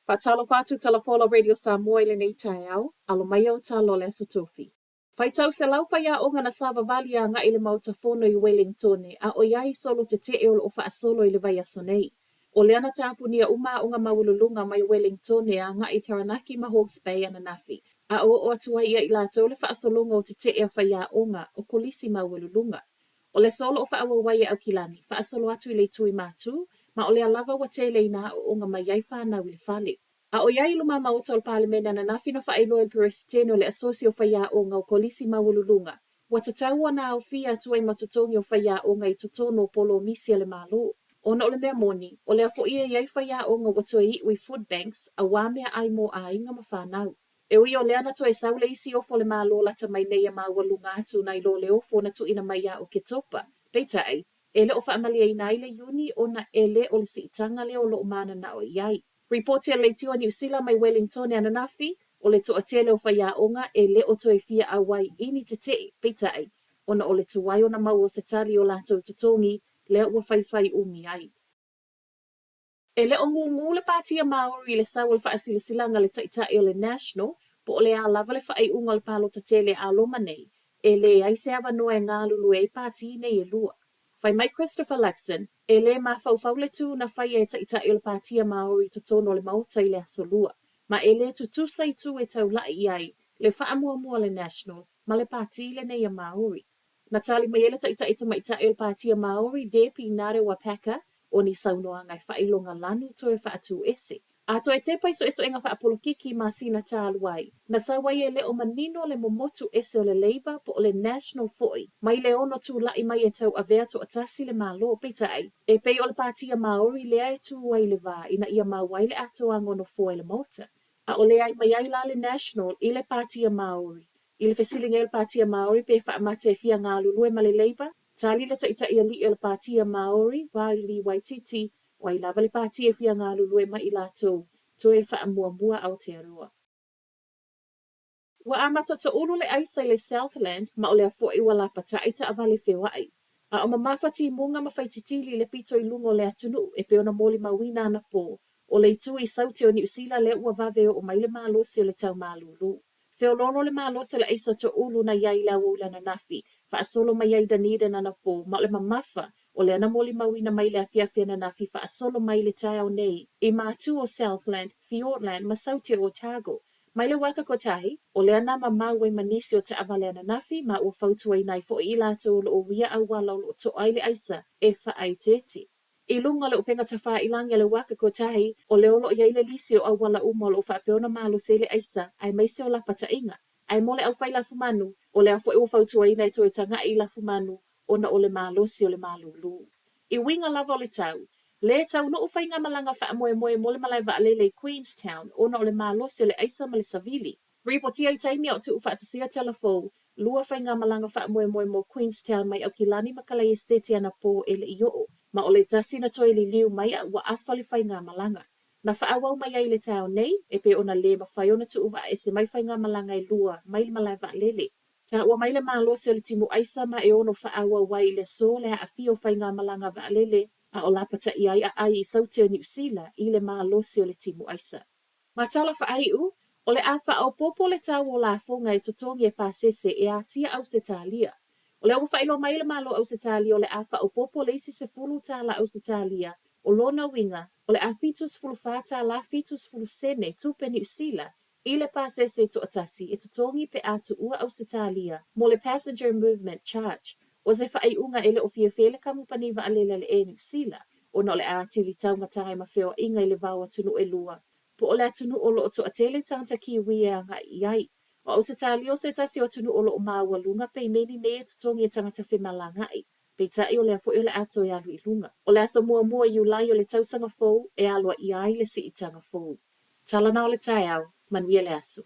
Faatalofa atu Tala Folau Radio Samoa i lenei taeao, alo mai au tala o le Aso Tofi. Faitau selau faiaoga na savavali agai i le Maota Fono i Welingtone a ʻoiai solo teteʻe o lo o faasolo i le vaiaso nei. O lea na tapunia uma aoga maualuluga mai Welingtone agai i Taranaki ma Hawke's Bay ananafi, a ʻo oo atu ai ia i latou le faasologa o teteʻe a faiaoga o kolisi maualuluga. O le aso o lo o faaauau ai e Aukilani, faasolo atu i le itu i Matū, ma o lea lava ua tele ina aoaoga mai ai fanau i le fale. A ʻoiai i luma maota o le Palemene ananafi na faailoa e le Peresetene o le Asosi o Faiaoga o Kolisi Maualuluga, ua tatau ona aofia atu ai ma totogi o faiaoga i totonu o polomisi a le Malo. Ona o le mea moni, o lea foi e i ai faiaoga ua toe iu i food banks auā meaai mo aiga ma fanau. E ui o lea na toe sau le isi ofo a le Malo lata mai nei e maualuga atu nai lo le ofo na tuuina mai ia Oketopa, peitai, e le o faamalieina ai le Iuni ona e le o le siitaga lea o lo o mananao i ai. Ripoti a le Leitio a Niu Sila mai Wellingtone ananafi, o le toatele o faiaoga e le o toe fia auai i ni teteʻe, peitai, ona o le tuai ona maua o se tali i o latou totogi lea ua faifai umi ai. E le o gūgū le Pātia Māori i le sau o le faasilasilaga a le Taitai o le National po o le a lava le faaiuga o le palota tele a loma nei, e leai se avanoa e galulue ai pāti nei e lua. Fai mai Christopher Luxon, e le mafaufau le tū na faia e Taitai o le Pātia Māori i totonu o le Maota i le Aso Lua, ma e le tutusa i tū e taula'i i ai le faamuamua a le National ma le pāti lenei a Māori. Na tali mai ai le Taitai Tamaitai o le Pātia Māori, Debbie Ngarewa Packer, o ni saunoaga e faailoga lanu toe faatū ese. A toe tepa i suesuega faapolokiki masina talu ai, na sau ai e le o manino le momotu ese o le Labour po o le National foi mai le ono tula'i mai e tauavea toatasi le Malo, peitai, e pei o le Pātia Māori lea e tū ai le vā ina ia mau ai le atoaga o nofoa i le Maota. A o le ai mai ai la le National i le Pātia Māori. I le fesiliga o le Pātia Māori pe faamate e fia galulue ma le Labour, tali le Taitai Aliʻi o le Pātia Māori, Riley Waititi, o ai lava le pāti e fia galulue ma i latou, toe faamuamua Aotearoa. Ua amata toʻulu le aisa i le Southland ma o lea foi ua lapataʻi taʻavale feoaʻi. A o mamafa timuga ma faititili i le pito i luga o le atunuu e pei ona molimauina anapō, o le itu i Saute o Niu Sila lea ua vave oo mai le malosi o le tau malūlū. Feoloolo le malosi o le aisa toʻulu na i ai i le aoauli ananafi, faasolo mai ai i Dunedin anapō, ma o le mamafa o lea na molimauina mai le afiafi ananafi faasolo mai le taeao nei i Matū o Southland, Fiordland ma Saute o Otago. Mai le Waka Kotahi, o lea na mamau ai ma nisi o taʻavale ananafi ma ua fautuaina ai foi i latou o lo o uia auala o lo o toʻa ai le aisa e faaeteete. I luga o le upega tafāilagi a le Waka Kotahi, o lea o lo o i ai le lisi o auala uma o lo o faapea ona malosi ai le aisa, aemaise o lapataʻiga. Ae mo le auwhai lafumanu, o lea foi ua fautuaina e toe tagaʻi i lafumanu ona o le malosi o le malūlū. I uiga lava o le tau, lē taunuu faigamalaga faamoemoe mo le malae vaalele i Queenstown ona o le malosi o le aisa ma le savili. Ripotia i taimi a o tuufaatasia tala fou, lua faigamalaga faamoemoe mo Queenstown mai Aukilani ma Kalaiestete anapō e le i oo, ma o le tasi na toe liliu mai a ua afa le faigamalaga. Na faaauau mai ai i le taeao nei, e pei ona lē mafai ona tuuvaaese mai faigamalaga e lua mai le malae vaalele. Taua mai le malosi o le timu aisa ma e ono faaauau ai i le aso le aafia o faigamalaga vaalele a o lapataia ai aai i Saute o Niu Sila i le malosi o le timu aisa. Ma tala faaiu, o le a faaopoopo le tau o lafoga e totogi e pasese e asia Ausetalia. O lea ua faailoa mai e le Malo Ausetalia o le a faaopoopo le isi 10 tālā Ausetalia, o lona uiga, o le a 74 tālā 70 sene tupe Niu Sila i le pasese toatasi e totogi pe a tuua Ausetalia mo le Passenger Movement Charge. O se faaiuga e le o fiafia ai le kamupani vaalele a le Air Niu Sila, ona o le a atili taugata ai ma feoaiga i le va o atunuu e lua, po o le atunuu o lo o toatele tagata Kiwi e agai i ai. O Ausetalia o se tasi o atunuu o lo o maualuga peimeni nei e totogi e tagata femalagaʻi, peitai o lea foi o le a toe alu i luga. O le aso muamua o Iulai o le tausaga fou e aloaia ai le siitaga fou. Tala na o le taeao, manuia le aso.